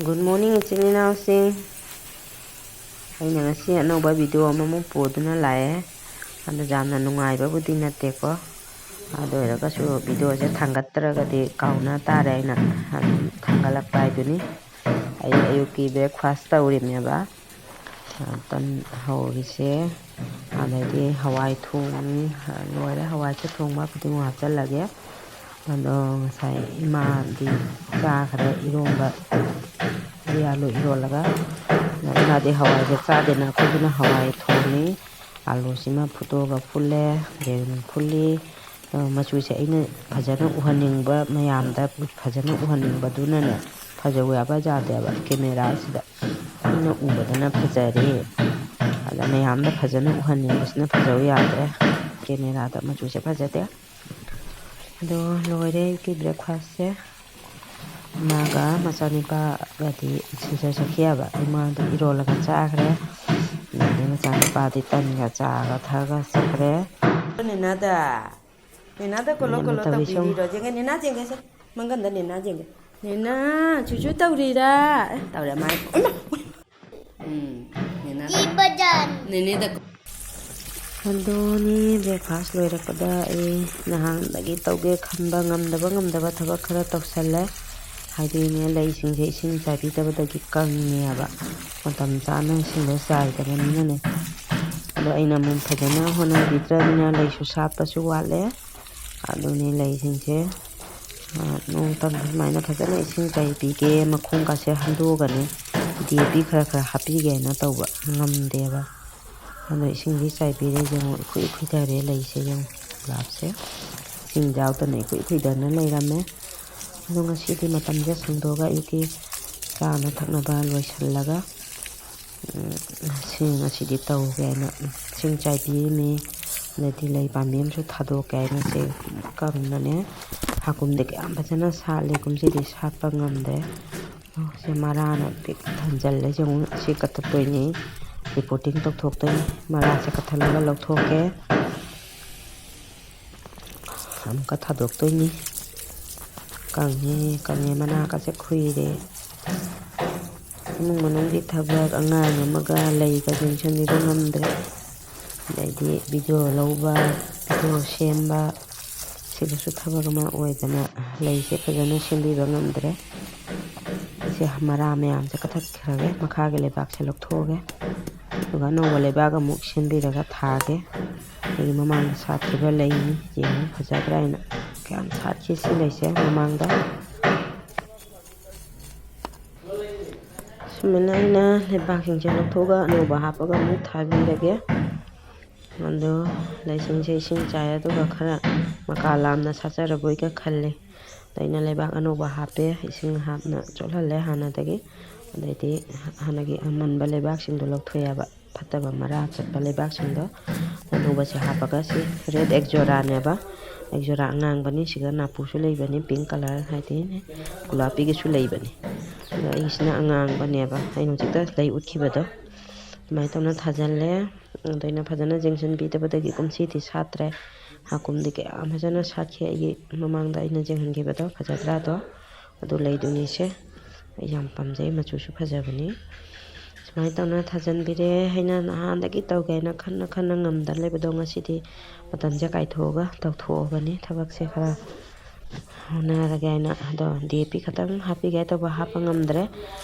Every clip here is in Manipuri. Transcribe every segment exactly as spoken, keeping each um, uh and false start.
Good morning, ꯏꯆꯤꯟ ꯏꯅꯥꯎꯁꯤꯡ꯫ ꯑꯩꯅ ꯉꯁꯤ ꯑꯅꯧꯕ video ꯑꯃꯃꯨꯛ ꯄꯨꯗꯨꯅ ꯂꯥꯛꯑꯦ꯫ ꯑꯗꯣ ꯌꯥꯝꯅ ꯅꯨꯡꯉꯥꯏꯕꯕꯨꯗꯤ ꯅꯠꯇꯦꯀꯣ꯫ ꯑꯗꯨ ꯑꯣꯏꯔꯒꯁꯨ videoꯁꯦ ꯊꯥꯡꯒꯠꯇ꯭ꯔꯒꯗꯤ ꯀꯥꯎꯅ ꯇꯥꯔꯦ, ꯑꯩꯅ ꯑꯗꯨꯝ ꯊꯥꯡꯒꯠꯂꯛꯄ ꯍꯥꯏꯗꯨꯅꯤ꯫ ꯑꯩ ꯑꯌꯨꯛꯀꯤ breakfast ꯇꯧꯔꯤꯕꯅꯦꯕ꯫ ꯑ, ꯇꯟ ꯍꯧꯔꯤꯁꯦ, ꯑꯗꯩꯗꯤ ꯍꯋꯥꯏ ꯊꯣꯡꯉꯤ꯫ ꯑ, ꯂꯣꯏꯔꯦ, ꯍꯋꯥꯏꯁꯦ ꯊꯣꯡꯕ ꯐꯗꯤꯒꯣꯝ ꯍꯥꯞꯆꯜꯂꯒꯦ꯫ ꯑꯗꯣ ꯉꯁꯥꯏ ꯏꯃꯥꯗꯤ ꯆꯥꯈ꯭ꯔꯦ, ꯏꯔꯣꯝꯕ, ꯑꯂꯨ ꯏꯔꯣꯜꯂꯒ꯫ ꯑꯗꯣ ꯏꯃꯥꯗꯤ ꯍꯋꯥꯏꯁꯦ ꯆꯥꯗꯦꯅ, ꯑꯩꯈꯣꯏꯒꯤꯅ ꯍꯋꯥꯏ ꯊꯣꯡꯉꯤ꯫ ꯑꯂꯨꯁꯤꯃ ꯐꯨꯠꯇꯣꯛꯑꯒ ꯐꯨꯠꯂꯦ, ꯌꯦꯔꯨꯝ ꯐꯨꯠꯂꯤ꯫ ꯑꯗꯣ ꯃꯆꯨꯁꯦ ꯑꯩꯅ ꯐꯖꯅ ꯎꯍꯟꯅꯤꯡꯕ, ꯃꯌꯥꯝꯗ ꯐꯖꯅ ꯎꯍꯟꯅꯤꯡꯕꯗꯨꯅꯅꯦ, ꯐꯖꯧ ꯍꯥꯏꯕ ꯌꯥꯗꯦꯕ cameraꯁꯤꯗ꯫ ꯃꯤꯅ ꯎꯕꯗꯅ ꯐꯖꯔꯦ, ꯑꯗ ꯃꯌꯥꯝꯗ ꯐꯖꯅ ꯎꯍꯟꯅꯤꯡꯕꯁꯤꯅ ꯐꯖꯧ ꯌꯥꯗ꯭ꯔꯦ꯫ Cameraꯗ ꯃꯆꯨꯁꯦ ꯐꯖꯗꯦ꯫ ꯑꯗꯣ ꯂꯣꯏꯔꯦ ꯑꯩꯒꯤ breakfastꯁꯦ꯫ ꯏꯃꯥꯒ ꯃꯆꯥꯅꯤꯄꯥꯒꯗꯤ ꯁꯤꯗ ꯆꯠꯈꯤꯑꯕ꯫ ꯏꯃꯥꯗꯤ ꯏꯔꯣꯜꯂꯒ ꯆꯥꯈ꯭ꯔꯦ꯫ ꯑꯗꯩ ꯃꯆꯥꯅꯤꯄꯥꯗꯤ ꯇꯟꯒ ꯆꯥꯒ ꯊꯛꯑꯒ ꯆꯠꯈ꯭ꯔꯦ꯫ ꯅꯦꯅꯥꯗ, ꯅꯦꯅꯥꯗ ꯀꯣꯂꯣ ꯀꯩꯅꯣ ꯀꯣꯂꯣ ꯇꯧꯔꯤꯁꯦ ꯌꯦꯡꯉꯨ꯫ ꯇꯧꯕꯤꯔꯤꯔꯣ? ꯌꯦꯡꯒꯦ, ꯅꯦꯅꯥ ꯌꯦꯡꯒꯦꯁꯦ꯫ ꯃꯪꯒꯟꯗ ꯅꯦꯅꯥ ꯌꯦꯡꯒꯦ꯫ ꯅꯦꯅꯥ, ꯆꯨꯆꯨ ꯇꯧꯔꯤꯔꯥ? ꯑꯦ, ꯇꯧꯔꯦ ꯃꯥꯏ꯫ ꯎꯝ, ꯅꯦꯅꯥꯗ꯫ ꯀꯤꯕꯖꯥꯠꯅꯤ꯫ ꯅꯦꯅꯦꯗ꯫ ꯑꯗꯨꯅꯤ, breakfast ꯂꯣꯏꯔꯛꯄꯗ ꯑꯩ ꯅꯍꯥꯟꯗꯒꯤ ꯇꯧꯒꯦ ꯈꯟꯕ ꯉꯝꯗꯕ, ꯉꯝꯗꯕ ꯊꯕꯛ ꯈꯔ ꯇꯧꯁꯜꯂꯦ꯫ ꯍꯥꯏꯗꯤꯅꯦ, ꯂꯩꯁꯤꯡꯁꯦ ꯏꯁꯤꯡ ꯆꯥꯏꯕꯤꯗꯕꯗꯒꯤ ꯀꯪꯉꯦꯕ꯫ ꯃꯇꯝ ꯆꯥꯅ ꯏꯁꯤꯡꯗꯣ ꯆꯥꯏꯗꯕꯅꯤꯅꯅꯦ꯫ ꯑꯗꯣ ꯑꯩꯅ ꯑꯃꯨꯛ ꯐꯖꯅ ꯍꯣꯠꯅꯕꯤꯗ꯭ꯔꯕꯅꯤꯅ ꯂꯩꯁꯨ ꯁꯥꯠꯄꯁꯨ ꯋꯥꯠꯂꯦ꯫ ꯑꯗꯨꯅꯤ ꯂꯩꯁꯤꯡꯁꯦ, ꯑ, ꯅꯣꯡ ꯃꯇꯝꯗ ꯁꯨꯃꯥꯏꯅ ꯐꯖꯅ ꯏꯁꯤꯡ ꯆꯥꯏꯕꯤꯒꯦ, ꯃꯈꯣꯡꯒꯁꯦ ꯍꯟꯗꯣꯛꯑꯒꯅꯦ, DAP ꯈꯔ ꯈꯔ ꯍꯥꯞꯄꯤꯒꯦꯅ ꯇꯧꯕ ꯉꯝꯗꯦꯕ꯫ ꯑꯗꯣ ꯏꯁꯤꯡꯗꯤ ꯆꯥꯏꯕꯤꯔꯦ, ꯌꯦꯡꯉꯣ, ꯏꯈꯨꯏ ꯈꯨꯏꯊꯔꯦ ꯂꯩꯁꯦ, ꯌꯦꯡꯉꯣ, ꯒꯨꯂꯥꯞꯁꯦ꯫ ꯏꯁꯤꯡ ꯌꯥꯎꯗꯅ ꯏꯈꯨꯏ ꯈꯨꯏꯊꯅ ꯂꯩꯔꯝꯃꯦ꯫ ꯑꯗꯣ ꯉꯁꯤꯗꯤ ꯃꯇꯝꯁꯦ ꯁꯥꯡꯗꯣꯛꯑꯒ ꯑꯌꯨꯛꯀꯤ ꯆꯥꯅ ꯊꯛꯅꯕ ꯂꯣꯏꯁꯤꯜꯂꯒ, ꯎꯝ, ꯁꯤ ꯉꯁꯤꯗꯤ ꯇꯧꯒꯦ ꯍꯥꯏꯅ ꯏꯁꯤꯡ ꯆꯥꯏꯕꯤꯔꯤꯃꯤ꯫ ꯑꯗꯩꯗꯤ ꯂꯩ ꯄꯥꯝꯕꯤ ꯑꯃꯁꯨ ꯊꯥꯗꯣꯛꯀꯦ ꯍꯥꯏꯅ ꯁꯦ ꯀꯪꯅꯅꯦ, ꯍꯥꯀꯨꯝꯗꯤ ꯀꯌꯥꯝ ꯐꯖꯅ ꯁꯥꯠꯂꯦ, ꯀꯨꯝꯁꯤꯗꯤ ꯁꯥꯠꯄ ꯉꯝꯗ꯭ꯔꯦ꯫ ꯑꯣ, ꯁꯤ ꯃꯔꯥꯅ ꯄꯤꯛ ꯊꯟꯖꯜꯂꯦ꯫ ꯁꯤ ꯑꯃꯨꯛ ꯁꯤ ꯀꯛꯊꯠꯇꯣꯏꯅꯤ, repotting ꯇꯧꯊꯣꯛꯇꯣꯏꯅꯤ꯫ ꯃꯔꯥꯁꯦ ꯀꯛꯊꯠꯂꯒ ꯂꯧꯊꯣꯛꯀꯦ꯫ ꯑꯃꯨꯛꯀ ꯊꯥꯗꯣꯛꯇꯣꯏꯅꯤ꯫ ꯀꯪꯉꯦ, ꯀꯪꯉꯦ, ꯃꯅꯥꯒꯁꯦ ꯈꯨꯏꯔꯦ꯫ ꯏꯃꯨꯡ ꯃꯅꯨꯡꯒꯤ ꯊꯕꯛ, ꯑꯉꯥꯡ ꯑꯃꯒ ꯂꯩꯒ ꯌꯦꯡꯁꯤꯟꯕꯤꯕ ꯉꯝꯗ꯭ꯔꯦ꯫ ꯑꯗꯩꯗꯤ ꯚꯤꯗꯤꯑꯣ ꯂꯧꯕ, ꯚꯤꯗꯤꯑꯣ ꯁꯦꯝꯕ, ꯁꯤꯗꯁꯨ ꯊꯕꯛ ꯑꯃ ꯑꯣꯏꯗꯅ ꯂꯩꯁꯦ ꯐꯖꯅ ꯁꯦꯝꯕꯤꯕ ꯉꯝꯗ꯭ꯔꯦ꯫ ꯑꯩꯁꯦ ꯃꯔꯥ ꯃꯌꯥꯝꯁꯦ ꯀꯛꯊꯠꯈ꯭ꯔꯒꯦ, ꯃꯈꯥꯒꯤ ꯂꯩꯕꯥꯛꯁꯦ ꯂꯧꯊꯣꯛꯑꯒꯦ, ꯑꯗꯨꯒ ꯑꯅꯧꯕ ꯂꯩꯕꯥꯛ ꯑꯃꯨꯛ ꯁꯦꯝꯕꯤꯔꯒ ꯊꯥꯒꯦ꯫ ꯑꯩꯒꯤ ꯃꯃꯥꯡꯗ ꯁꯥꯠꯈꯤꯕ ꯂꯩꯅꯤ, ꯌꯦꯡꯉꯨ ꯐꯖꯗ꯭ꯔꯥ ꯍꯥꯏꯅ꯫ ꯀꯌꯥꯝ ꯁꯥꯠꯈꯤ ꯁꯤ ꯂꯩꯁꯦ ꯃꯃꯥꯡꯗ꯫ ꯁꯨꯃꯥꯏꯅ ꯑꯩꯅ ꯂꯩꯕꯥꯛꯁꯤꯡꯁꯦ ꯂꯧꯊꯣꯛꯑꯒ ꯑꯅꯧꯕ ꯍꯥꯞꯄꯒ ꯑꯃꯨꯛ ꯊꯥꯕꯤꯔꯒꯦ꯫ ꯑꯗꯣ ꯂꯩꯁꯤꯡꯁꯦ ꯏꯁꯤꯡ ꯆꯥꯏ, ꯑꯗꯨꯒ ꯈꯔ ꯃꯀꯥ ꯂꯥꯝꯅ ꯁꯥꯠꯆꯔꯕꯣꯏꯒ ꯈꯜꯂꯤ꯫ ꯑꯗ ꯑꯩꯅ ꯂꯩꯕꯥꯛ ꯑꯅꯧꯕ ꯍꯥꯞꯄꯦ, ꯏꯁꯤꯡ ꯍꯥꯞꯅ ꯆꯣꯠꯍꯜꯂꯦ ꯍꯥꯟꯅꯗꯒꯤ꯫ ꯑꯗꯩꯗꯤ ꯍꯥꯟꯅꯒꯤ ꯑꯃꯟꯕ ꯂꯩꯕꯥꯛꯁꯤꯡꯗꯣ ꯂꯧꯊꯣꯛꯑꯦꯕ, ꯐꯠꯇꯕ ꯃꯔꯥ ꯆꯠꯄ ꯂꯩꯕꯥꯛꯁꯤꯡꯗꯣ꯫ ꯑꯅꯧꯕꯁꯦ ꯍꯥꯞꯄꯒ ꯁꯤ ꯔꯦꯠ ꯑꯦꯛꯖꯣꯔꯥꯅꯦꯕ, ꯑꯦꯛꯖꯣꯔꯥ ꯑꯉꯥꯡꯕꯅꯤ꯫ ꯁꯤꯒ ꯅꯥꯄꯨꯁꯨ ꯂꯩꯕꯅꯤ, ꯄꯤꯡ ꯀꯂꯔ ꯍꯥꯏꯗꯤ ꯒꯨꯂꯥꯞꯄꯤꯒꯤꯁꯨ ꯂꯩꯕꯅꯤ꯫ ꯑꯗꯣ ꯑꯩꯒꯤꯁꯤꯅ ꯑꯉꯥꯡꯕꯅꯦꯕ, ꯑꯩꯅ ꯍꯧꯖꯤꯛꯇ ꯂꯩ ꯎꯠꯈꯤꯕꯗꯣ꯫ ꯑꯗꯨꯃꯥꯏꯅ ꯇꯧꯅ ꯊꯥꯖꯤꯜꯂꯦ꯫ ꯑꯗꯣ ꯑꯩꯅ ꯐꯖꯅ ꯌꯦꯡꯁꯤꯟꯕꯤꯗꯕꯗꯒꯤ ꯀꯨꯝꯁꯤꯗꯤ ꯁꯥꯠꯇ꯭ꯔꯦ꯫ ꯍꯥꯀꯨꯝꯗꯤ ꯀꯌꯥꯝ ꯐꯖꯅ ꯁꯥꯠꯈꯤ ꯑꯩꯒꯤ ꯃꯃꯥꯡꯗ ꯑꯩꯅ ꯌꯦꯡꯍꯟꯈꯤꯕꯗꯣ, ꯐꯖꯗ꯭ꯔꯥ ꯑꯗꯣ? ꯑꯗꯨ ꯂꯩꯗꯨꯅꯤꯁꯦ꯫ ꯑꯩ ꯌꯥꯝ ꯄꯥꯝꯖꯩ, ꯃꯆꯨꯁꯨ ꯐꯖꯕꯅꯤ꯫ ꯁꯨꯃꯥꯏꯅ ꯇꯧꯅ ꯊꯥꯖꯤꯟꯕꯤꯔꯦ꯫ ꯑꯩꯅ ꯅꯍꯥꯟꯗꯒꯤ ꯇꯧꯒꯦ ꯍꯥꯏꯅ ꯈꯟꯅ ꯈꯟꯅ ꯉꯝꯗ ꯂꯩꯕꯗꯣ ꯉꯁꯤꯗꯤ ꯃꯇꯝꯁꯦ ꯀꯥꯏꯊꯣꯛꯑꯒ ꯇꯧꯊꯣꯛꯑꯕꯅꯤ ꯊꯕꯛꯁꯦ ꯈꯔ ꯍꯣꯠꯅꯔꯒꯦ ꯍꯥꯏꯅ꯫ ꯑꯗꯣ ꯗꯤ ꯑꯦ ꯄꯤ ꯈꯛꯇꯪ ꯍꯥꯞꯄꯤꯒꯦ ꯇꯧꯕ ꯍꯥꯞꯄ ꯉꯝꯗ꯭ꯔꯦ꯫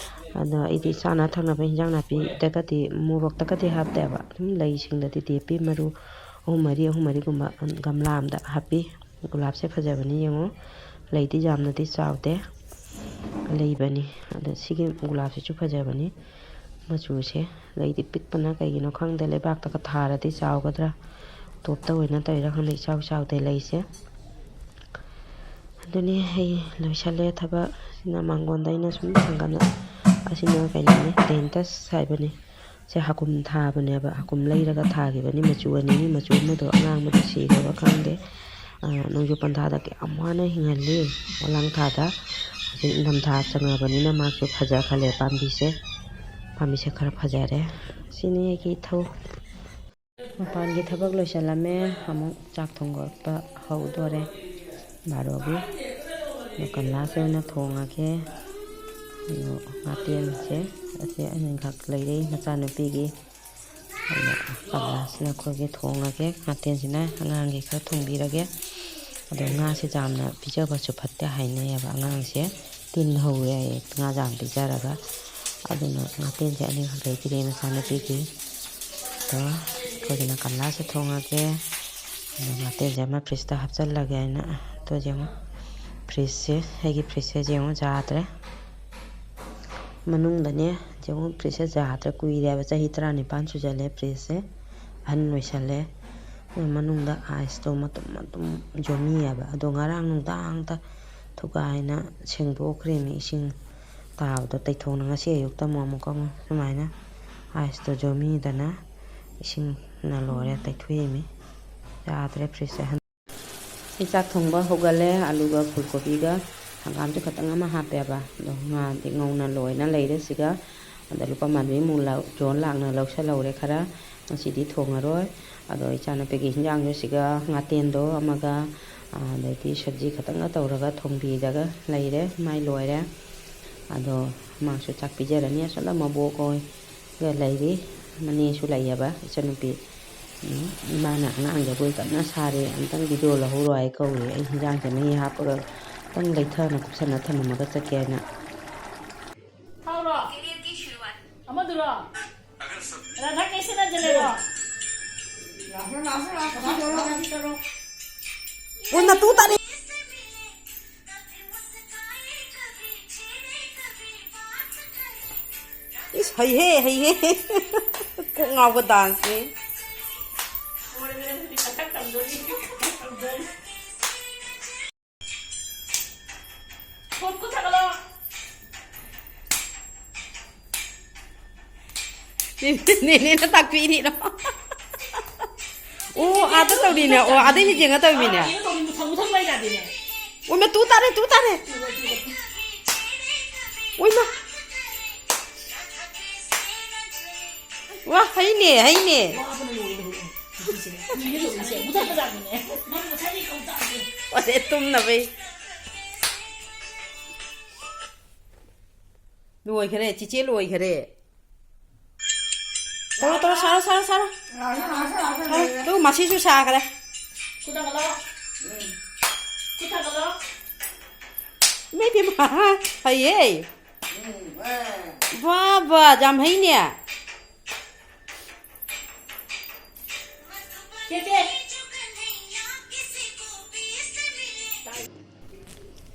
ꯑꯗꯣ ꯑꯩꯗꯤ ꯆꯥꯅ ꯊꯛꯅꯕ ꯍꯤꯟꯖꯥꯡ ꯅꯥꯄꯤꯗꯒꯗꯤ, ꯃꯣꯔꯣꯛꯇꯒꯗꯤ ꯍꯥꯞꯇꯦꯕ꯫ ꯑꯗꯨꯝ ꯂꯩꯁꯤꯡꯗꯗꯤ ꯗꯤ ꯑꯦ ꯄꯤ ꯃꯔꯨ ꯑꯍꯨꯝ ꯃꯔꯤ, ꯑꯍꯨꯝ ꯃꯔꯤꯒꯨꯝꯕ ꯒꯝꯂꯥ ꯑꯃꯗ ꯍꯥꯞꯄꯤ꯫ ꯒꯨꯂꯥꯞꯁꯦ ꯐꯖꯕꯅꯤ ꯌꯦꯡꯉꯣ꯫ ꯂꯩꯗꯤ ꯌꯥꯝꯅꯗꯤ ꯆꯥꯎꯗꯦ, ꯂꯩꯕꯅꯤ꯫ ꯑꯗ ꯁꯤꯒꯤ ꯒꯨꯂꯥꯞꯁꯤꯁꯨ ꯐꯖꯕꯅꯤ ꯃꯆꯨꯁꯦ꯫ ꯂꯩꯗꯤ ꯄꯤꯛꯄꯅ ꯀꯩꯒꯤꯅꯣ ꯈꯪꯗꯦ, ꯂꯩꯕꯥꯛꯇꯒ ꯊꯥꯔꯗꯤ ꯆꯥꯎꯒꯗ꯭ꯔꯥ, ꯇꯣꯞꯇ ꯑꯣꯏꯅ ꯇꯧꯔꯤꯔꯥ ꯈꯪꯗꯦ, ꯏꯆꯥꯎ ꯆꯥꯎꯗꯦ ꯂꯩꯁꯦ꯫ ꯑꯗꯨꯅꯤ ꯑꯩ ꯂꯣꯏꯁꯜꯂꯦ ꯊꯕꯛ꯫ ꯁꯤꯅ ꯃꯥꯡꯒꯣꯟꯗ ꯑꯩꯅ ꯁꯨꯝ ꯊꯥꯡꯒꯠꯅ, ꯑꯁꯤꯅ ꯀꯩꯅꯣꯅꯤ, ꯗꯦꯟꯇꯁ ꯍꯥꯏꯕꯅꯤ꯫ ꯁꯦ ꯍꯥꯀꯨꯝ ꯊꯥꯕꯅꯦꯕ, ꯍꯥꯀꯨꯝ ꯂꯩꯔꯒ ꯊꯥꯈꯤꯕꯅꯤ꯫ ꯃꯆꯨ ꯑꯅꯤꯅꯤ, ꯃꯆꯨ ꯑꯃꯗꯣ ꯑꯉꯥꯡꯕꯗꯣ ꯁꯤꯈ꯭ꯔꯕ ꯈꯪꯗꯦ꯫ ꯑ, ꯅꯣꯡꯖꯨ ꯄꯟꯊꯥꯗ ꯀꯌꯥꯝ ꯋꯥꯅ ꯍꯤꯡꯍꯜꯂꯤ ꯄꯣꯂꯥꯡ ꯊꯥꯗ꯫ ꯍꯧꯖꯤꯛ ꯏꯪꯊꯝꯊꯥ ꯆꯪꯉꯕꯅꯤꯅ ꯃꯥꯁꯨ ꯐꯖꯈꯜꯂꯦ ꯄꯥꯝꯕꯤꯁꯦ꯫ ꯄꯥꯝꯕꯤꯁꯦ ꯈꯔ ꯐꯖꯔꯦ꯫ ꯁꯤꯅꯤ ꯑꯩꯒꯤ ꯏꯊꯧ꯫ ꯃꯄꯥꯟꯒꯤ ꯊꯕꯛ ꯂꯣꯏꯁꯤꯜꯂꯝꯃꯦ꯫ ꯑꯃꯨꯛ ꯆꯥꯛ ꯊꯣꯡꯒꯠꯄ ꯍꯧꯗꯣꯔꯦ꯫ ꯕꯥꯔꯣꯒꯤ꯫ ꯑꯗꯣ ꯀꯝꯂꯥꯁꯦ ꯑꯣꯏꯅ ꯊꯣꯡꯉꯒꯦ꯫ ꯑꯗꯣ ꯉꯥꯇꯦꯟꯁꯦ ꯑꯁꯤ ꯑꯅꯤꯈꯛ ꯂꯩꯔꯦ ꯃꯆꯥꯅꯨꯄꯤꯒꯤ꯫ ꯑꯗꯣ ꯀꯝꯂꯥꯁꯤꯅ ꯑꯩꯈꯣꯏꯒꯤ ꯊꯣꯡꯉꯒꯦ꯫ ꯉꯥꯇꯦꯟꯁꯤꯅ ꯑꯉꯥꯡꯒꯤ ꯈꯔ ꯊꯣꯡꯕꯤꯔꯒꯦ꯫ ꯑꯗꯣ ꯉꯥꯁꯦ ꯌꯥꯝꯅ ꯄꯤꯖꯕꯁꯨ ꯐꯠꯇꯦ ꯍꯥꯏꯅꯩꯌꯦꯕ꯫ ꯑꯉꯥꯡꯁꯦ ꯇꯤꯟ ꯍꯧꯋꯦ ꯍꯥꯏꯌꯦ ꯉꯥ ꯌꯥꯝ ꯄꯤꯖꯔꯒ꯫ ꯑꯗꯨꯅ ꯉꯥꯇꯦꯟꯁꯦ ꯑꯅꯤꯈꯛ ꯂꯩꯕꯤꯔꯦ ꯃꯆꯥꯅꯨꯄꯤꯒꯤ꯫ ꯑꯗꯣ ꯑꯩꯈꯣꯏꯒꯤꯅ ꯀꯝꯂꯥꯁꯦ ꯊꯣꯡꯉꯒꯦ꯫ ꯑꯗꯣ ꯉꯥꯇꯦꯟꯁꯦ ꯑꯃ ꯐ꯭ꯔꯤꯖꯇ ꯍꯥꯞꯆꯤꯜꯂꯒꯦ ꯍꯥꯏꯅ꯫ ꯑꯗꯣ ꯌꯦꯡꯉꯣ, ꯐ꯭ꯔꯤꯖꯁꯦ, ꯑꯩꯒꯤ ꯐ꯭ꯔꯤꯖꯁꯦ ꯌꯦꯡꯉꯣ, ꯌꯥꯗ꯭ꯔꯦ꯫ ꯃꯅꯨꯡꯗꯅꯦ, ꯌꯦꯡꯉꯣ, ꯐ꯭ꯔꯤꯖꯁꯦ ꯌꯥꯗ꯭ꯔꯦ꯫ ꯀꯨꯏꯔꯦ ꯍꯥꯏꯕ, ꯆꯍꯤ ꯇꯔꯥꯅꯤꯄꯥꯟ ꯁꯨꯖꯜꯂꯦ ꯐ꯭ꯔꯤꯖꯁꯦ꯫ ꯑꯍꯟ ꯑꯣꯏꯁꯜꯂꯦ꯫ ꯑꯗꯨ ꯃꯅꯨꯡꯗ ꯑꯥꯏꯁꯇꯣ ꯃꯇꯨꯝ ꯃꯇꯨꯝ ꯌꯣꯝꯃꯤꯑꯕ꯫ ꯑꯗꯣ ꯉꯔꯥꯡ ꯅꯨꯡꯗꯥꯡꯗ ꯊꯨꯒꯥꯏꯅ ꯁꯦꯡꯗꯣꯛꯈ꯭ꯔꯦꯃꯤ, ꯏꯁꯤꯡ ꯇꯥꯕꯗꯣ ꯇꯩꯊꯣꯛꯅ꯫ ꯉꯁꯤ ꯑꯌꯨꯛꯇ ꯑꯃꯨꯛ ꯑꯃꯨꯛꯀ ꯑꯃꯨꯛ ꯁꯨꯃꯥꯏꯅ ꯑꯥꯏꯁꯇꯣ ꯌꯣꯝꯃꯤꯗꯅ ꯏꯁꯤꯡꯅ ꯂꯣꯏꯔꯦ, ꯇꯩꯊꯣꯛꯑꯦꯃꯤ꯫ ꯌꯥꯗ꯭ꯔꯦ ꯐ꯭ꯔꯤꯖꯁꯦ꯫ ꯑꯩ ꯆꯥꯛ ꯊꯣꯡꯕ ꯍꯧꯒꯠꯂꯦ꯫ ꯑꯂꯨꯒ ꯐꯨꯜ ꯀꯣꯕꯤꯒ ꯍꯪꯒꯥꯝꯁꯨ ꯈꯇꯪ ꯑꯃ ꯍꯥꯞꯄꯦꯕ꯫ ꯑꯗꯣ ꯉꯥꯗꯤ ꯉꯧꯅ ꯂꯣꯏꯅ ꯂꯩꯔꯦ ꯁꯤꯒ꯫ ꯑꯗ ꯂꯨꯄꯥ ꯃꯥꯟꯕꯤ ꯑꯃꯨꯛ ꯂꯧ-, ꯖꯣꯟ ꯂꯥꯛꯅ ꯂꯧꯁꯜꯍꯧꯔꯦ ꯈꯔ꯫ ꯉꯁꯤꯗꯤ ꯊꯣꯡꯉꯔꯣꯏ꯫ ꯑꯗꯣ ꯏꯆꯥꯅꯨꯄꯤꯒꯤ ꯍꯤꯟꯖꯥꯡꯁꯨ ꯁꯤꯒ ꯉꯥꯇꯦꯟꯗꯣ ꯑꯃꯒ, ꯑꯗꯩꯗꯤ ꯁꯕꯖꯤ ꯈꯇꯪꯒ ꯇꯧꯔꯒ ꯊꯣꯡꯕꯤꯔꯒ ꯂꯩꯔꯦ꯫ ꯃꯥꯏ ꯂꯣꯏꯔꯦ꯫ ꯑꯗꯣ ꯃꯥꯁꯨ ꯆꯥꯛ ꯄꯤꯖꯔꯅꯤ꯫ ꯑꯁꯣꯝꯗ ꯃꯕꯣꯛ ꯍꯣꯏꯒ ꯂꯩꯔꯤ꯫ ꯃꯅꯦꯁꯨ ꯂꯩꯌꯦꯕ, ꯏꯆꯟꯅꯨꯄꯤ꯫ ꯎꯝ, ꯏꯃꯥꯅ ꯑꯉꯥꯡ ꯖꯒꯣꯏ ꯀꯟꯅ ꯁꯥꯔꯤ, ꯑꯝꯇꯪ ꯚꯤꯗꯤꯑꯣ ꯂꯧꯍꯧꯔꯣ ꯍꯥꯏ ꯀꯧꯔꯤ꯫ ꯑꯩ ꯍꯤꯟꯖꯥꯡꯁꯦ ꯃꯍꯤ ꯍꯥꯞꯄꯒ ꯈꯤꯇꯪ ꯂꯩꯊꯅ ꯀꯨꯞꯁꯟꯅ ꯊꯝꯃꯝꯃꯒ ꯆꯠꯀꯦ ꯍꯥꯏꯅ꯫ ꯊꯥꯎꯔꯣ? ꯑꯃꯗꯨꯔꯣ? ꯔꯥꯙꯥ ꯀ꯭ꯔꯤꯁꯅ ꯖꯂꯦꯔꯣ? ꯎꯟꯅ ꯇꯨ ꯇꯥꯔꯦ꯫ ꯏꯁ, ꯍꯩꯍꯦ, ꯍꯩꯍꯦ꯫ ꯀꯣꯛ ꯉꯥꯎꯕ ꯗꯥꯟꯁꯅꯤ꯫ ꯅꯦꯅꯦꯅ ꯇꯥꯛꯄꯤꯔꯤꯔꯣ? ꯑꯣ, ꯑꯥꯗ ꯇꯧꯔꯤꯅꯦ꯫ ꯑꯣ, ꯑꯥꯗꯩ ꯌꯦꯡꯉ ꯇꯧꯔꯤꯃꯤꯅꯦ꯫ ꯑꯥ, ꯀꯩꯅꯣ ꯇꯧꯔꯤ, ꯃꯨꯊꯠ, ꯃꯨꯊꯠꯄ ꯌꯥꯗꯦꯅꯦ꯫ ꯑꯣꯏꯃ, ꯇꯨ ꯇꯥꯔꯦ, ꯇꯨ ꯇꯥꯔꯦ꯫ ꯑꯣꯏꯃ꯫ ꯋꯥ, ꯍꯩꯅꯦ, ꯍꯩꯅꯦ꯫ ꯋꯥꯕꯅ ꯂꯣꯏꯔꯦ ꯍꯧꯖꯤꯛ꯫ ꯅꯨꯄꯤꯁꯦ꯫ ꯃꯨꯊꯠꯄ ꯌꯥꯗꯦꯅꯦ꯫ ꯅꯪ ꯉꯁꯥꯏꯗꯩ ꯀꯧ ꯇꯥꯔꯦ꯫ ꯑꯣ, ꯑꯗꯩ ꯇꯨꯝꯅꯕꯩ꯫ ꯂꯣꯏꯈꯔꯦ, ꯆꯤꯆꯦ ꯂꯣꯏꯈꯔꯦ꯫ ꯇꯧꯔꯣ, ꯇꯧꯔꯣ, ꯁꯥꯔꯣ, ꯁꯥꯔꯣ, ꯁꯥꯔꯣ꯫ ꯁꯥꯔꯣ꯫ ꯇꯨ, ꯃꯁꯤꯁꯨ ꯁꯥꯈꯔꯦ꯫ ꯈꯨꯠꯇ ꯀꯠꯂꯣ꯫ ꯎꯝ꯫ ꯈꯨꯠꯇ ꯀꯠꯂꯣ꯫ ꯏꯃꯥ ꯏꯕꯦꯝꯃ, ꯍꯩꯌꯦ꯫ ꯎꯝ, ꯑꯦ꯫ ꯕꯥ, ꯕꯥ, ꯌꯥꯝ ꯍꯩꯅꯦ꯫ ꯆꯦ, ꯆꯦ꯫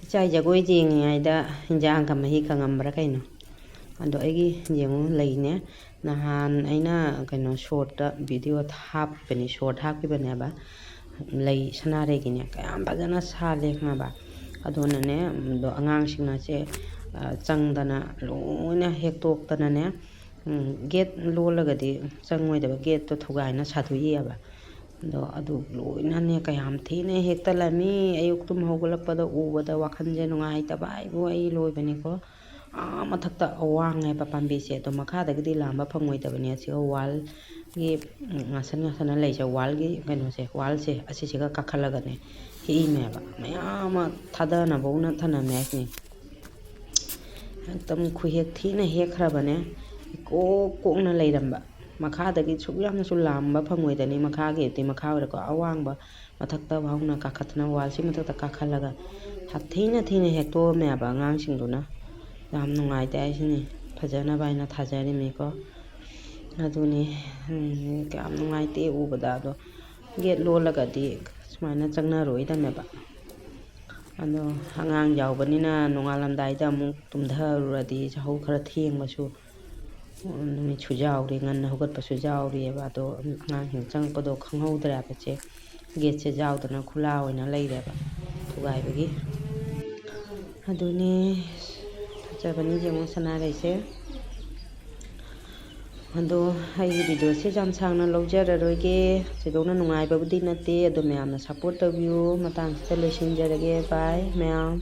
ꯏꯆꯥꯏ ꯖꯒꯣꯏ ꯌꯦꯡꯉꯤꯉꯩꯗ ꯏꯟꯖꯥꯡꯒ ꯃꯍꯤ ꯀꯪꯉꯝꯕ꯭ꯔꯥ ꯀꯩꯅꯣ? ꯑꯗꯣ ꯑꯩꯒꯤ ꯌꯦꯡꯉꯨ ꯂꯩꯅꯦ, ꯅꯍꯥꯟ ꯑꯩꯅ ꯀꯩꯅꯣ ꯁꯣꯔꯠꯇ ꯚꯤꯗꯤꯑꯣ ꯍꯥꯞꯄꯤꯕꯅꯤ, ꯁꯣꯔꯠ ꯍꯥꯞꯈꯤꯕꯅꯦꯕ, ꯂꯩ ꯁꯅꯥꯔꯩꯒꯤꯅꯦ, ꯀꯌꯥꯝ ꯐꯖꯅ ꯁꯥꯠꯂꯦ ꯈꯪꯉꯕ? ꯑꯗꯨꯅꯅꯦ, ꯑꯗꯣ ꯑꯉꯥꯡꯁꯤꯡꯅꯁꯦ, ꯑ, ꯆꯪꯗꯅ ꯂꯣꯏꯅ ꯍꯦꯛꯇꯣꯛꯇꯅꯅꯦ, ꯎꯝ, ꯒꯦꯠ ꯂꯣꯜꯂꯒꯗꯤ ꯆꯪꯉꯣꯏꯗꯕ, ꯒꯦꯠꯇꯣ ꯊꯨꯒꯥꯏꯅ ꯁꯥꯗꯣꯛꯏꯑꯕ꯫ ꯑꯗꯣ ꯑꯗꯨ ꯂꯣꯏꯅꯅꯦ ꯀꯌꯥꯝ ꯊꯤꯅ ꯍꯦꯛꯇꯠꯂꯝꯃꯤ꯫ ꯑꯌꯨꯛ ꯇꯨꯝ ꯍꯧꯒꯠꯂꯛꯄꯗ ꯎꯕꯗ ꯋꯥꯈꯜꯁꯦ ꯅꯨꯡꯉꯥꯏꯇꯕ ꯍꯥꯏꯕꯨ ꯑꯩ ꯂꯣꯏꯕꯅꯤꯀꯣ꯫ ꯑꯥ ꯃꯊꯛꯇ ꯋꯥꯡꯉꯦꯕ ꯄꯥꯝꯕꯤꯁꯦ, ꯑꯗꯣ ꯃꯈꯥꯗꯒꯤꯗꯤ ꯂꯥꯝꯕ ꯐꯪꯉꯣꯏꯗꯕꯅꯤ꯫ ꯑꯁꯤꯒ ꯋꯥꯜꯒꯤ, ꯎꯝ, ꯉꯥꯁꯟ ꯉꯥꯁꯟꯅ ꯂꯩꯁꯦ, ꯋꯥꯜꯒꯤ ꯀꯩꯅꯣꯁꯦ, ꯋꯥꯜꯁꯦ ꯑꯁꯤꯁꯤꯒ ꯀꯥꯈꯠꯂꯒꯅꯦ ꯍꯦꯛꯏꯅꯦꯕ꯫ ꯃꯌꯥꯝ ꯑꯃ ꯊꯥꯗꯅꯕꯧꯅ ꯊꯅꯝꯃꯦ ꯍꯥꯏꯁꯤꯅꯤ꯫ ꯑꯦꯛꯗꯝ ꯈꯨꯍꯦꯛ ꯊꯤꯅ ꯍꯦꯛꯈ꯭ꯔꯕꯅꯦ꯫ ꯏꯀꯣꯛ ꯀꯣꯛꯅ ꯂꯩꯔꯝꯕ꯫ ꯃꯈꯥꯗꯒꯤ ꯁꯨꯛ ꯌꯥꯝꯅꯁꯨ ꯂꯥꯝꯕ ꯐꯪꯉꯣꯏꯗꯅꯤ, ꯃꯈꯥꯒꯤꯗꯤ ꯃꯈꯥ ꯑꯣꯏꯔꯦꯀꯣ, ꯑꯋꯥꯡꯕ ꯃꯊꯛꯇ ꯍꯧꯅ ꯀꯥꯈꯠꯇꯅ, ꯋꯥꯜꯁꯤ ꯃꯊꯛꯇ ꯀꯥꯈꯠꯂꯒ ꯊꯤꯅ ꯊꯤꯅ ꯍꯦꯛꯇꯣꯛꯑꯝꯃꯦꯕ ꯑꯉꯥꯡꯁꯤꯡꯗꯨꯅ꯫ ꯌꯥꯝ ꯅꯨꯡꯉꯥꯏꯇꯦ ꯍꯥꯏꯁꯤꯅꯤ, ꯐꯖꯅꯕ ꯍꯥꯏꯅ ꯊꯥꯖꯔꯤꯃꯤꯀꯣ꯫ ꯑꯗꯨꯅꯤ, ꯎꯝ, ꯌꯥꯝ ꯅꯨꯡꯉꯥꯏꯇꯦ ꯎꯕꯗ꯫ ꯑꯗꯣ ꯒꯦꯠ ꯂꯣꯜꯂꯒꯗꯤ ꯁꯨꯃꯥꯏꯅ ꯆꯪꯅꯔꯣꯏꯗꯕꯅꯦꯕ꯫ ꯑꯗꯣ ꯑꯉꯥꯡ ꯌꯥꯎꯕꯅꯤꯅ ꯅꯣꯡꯉꯥꯜꯂꯝꯗꯥꯏꯗ ꯑꯃꯨꯛ ꯇꯨꯝꯊꯔꯨꯔꯗꯤ ꯌꯥꯍꯧ ꯈꯔ ꯊꯦꯡꯕꯁꯨ ꯅꯨꯃꯤꯠꯁꯨ ꯌꯥꯎꯔꯤ, ꯉꯟꯅ ꯍꯧꯒꯠꯄꯁꯨ ꯌꯥꯎꯔꯤꯑꯕ꯫ ꯑꯗꯣ ꯑꯉꯥꯡꯁꯤꯡ ꯆꯪꯉꯛꯄꯗꯣ ꯈꯪꯍꯧꯗ꯭ꯔꯦꯕ ꯆꯦ꯫ ꯒꯦꯠꯁꯦ ꯌꯥꯎꯗꯅ ꯈꯨꯂꯥ ꯑꯣꯏꯅ ꯂꯩꯔꯦꯕ ꯊꯨꯒꯥꯏꯕꯒꯤ꯫ ꯑꯗꯨꯅꯤ, ꯐꯖꯕꯅꯤ ꯌꯦꯡꯉꯣ ꯁꯅꯥꯔꯩꯁꯦ꯫ ꯑꯗꯣ ꯑꯩꯒꯤ ꯚꯤꯗꯤꯑꯣꯁꯦ ꯌꯥꯝ ꯁꯥꯡꯅ ꯂꯧꯖꯔꯔꯣꯏꯒꯦ꯫ ꯊꯣꯏꯗꯣꯛꯅ ꯅꯨꯡꯉꯥꯏꯕꯕꯨꯗꯤ ꯅꯠꯇꯦ, ꯑꯗꯣ ꯃꯌꯥꯝꯅ ꯁꯞꯄꯣꯔꯠ ꯇꯧꯕꯤꯌꯨ꯫ ꯃꯇꯥꯡꯁꯤꯗ ꯂꯣꯏꯁꯤꯟꯖꯔꯒꯦ꯫ ꯕꯥꯏ ꯃꯌꯥꯝ꯫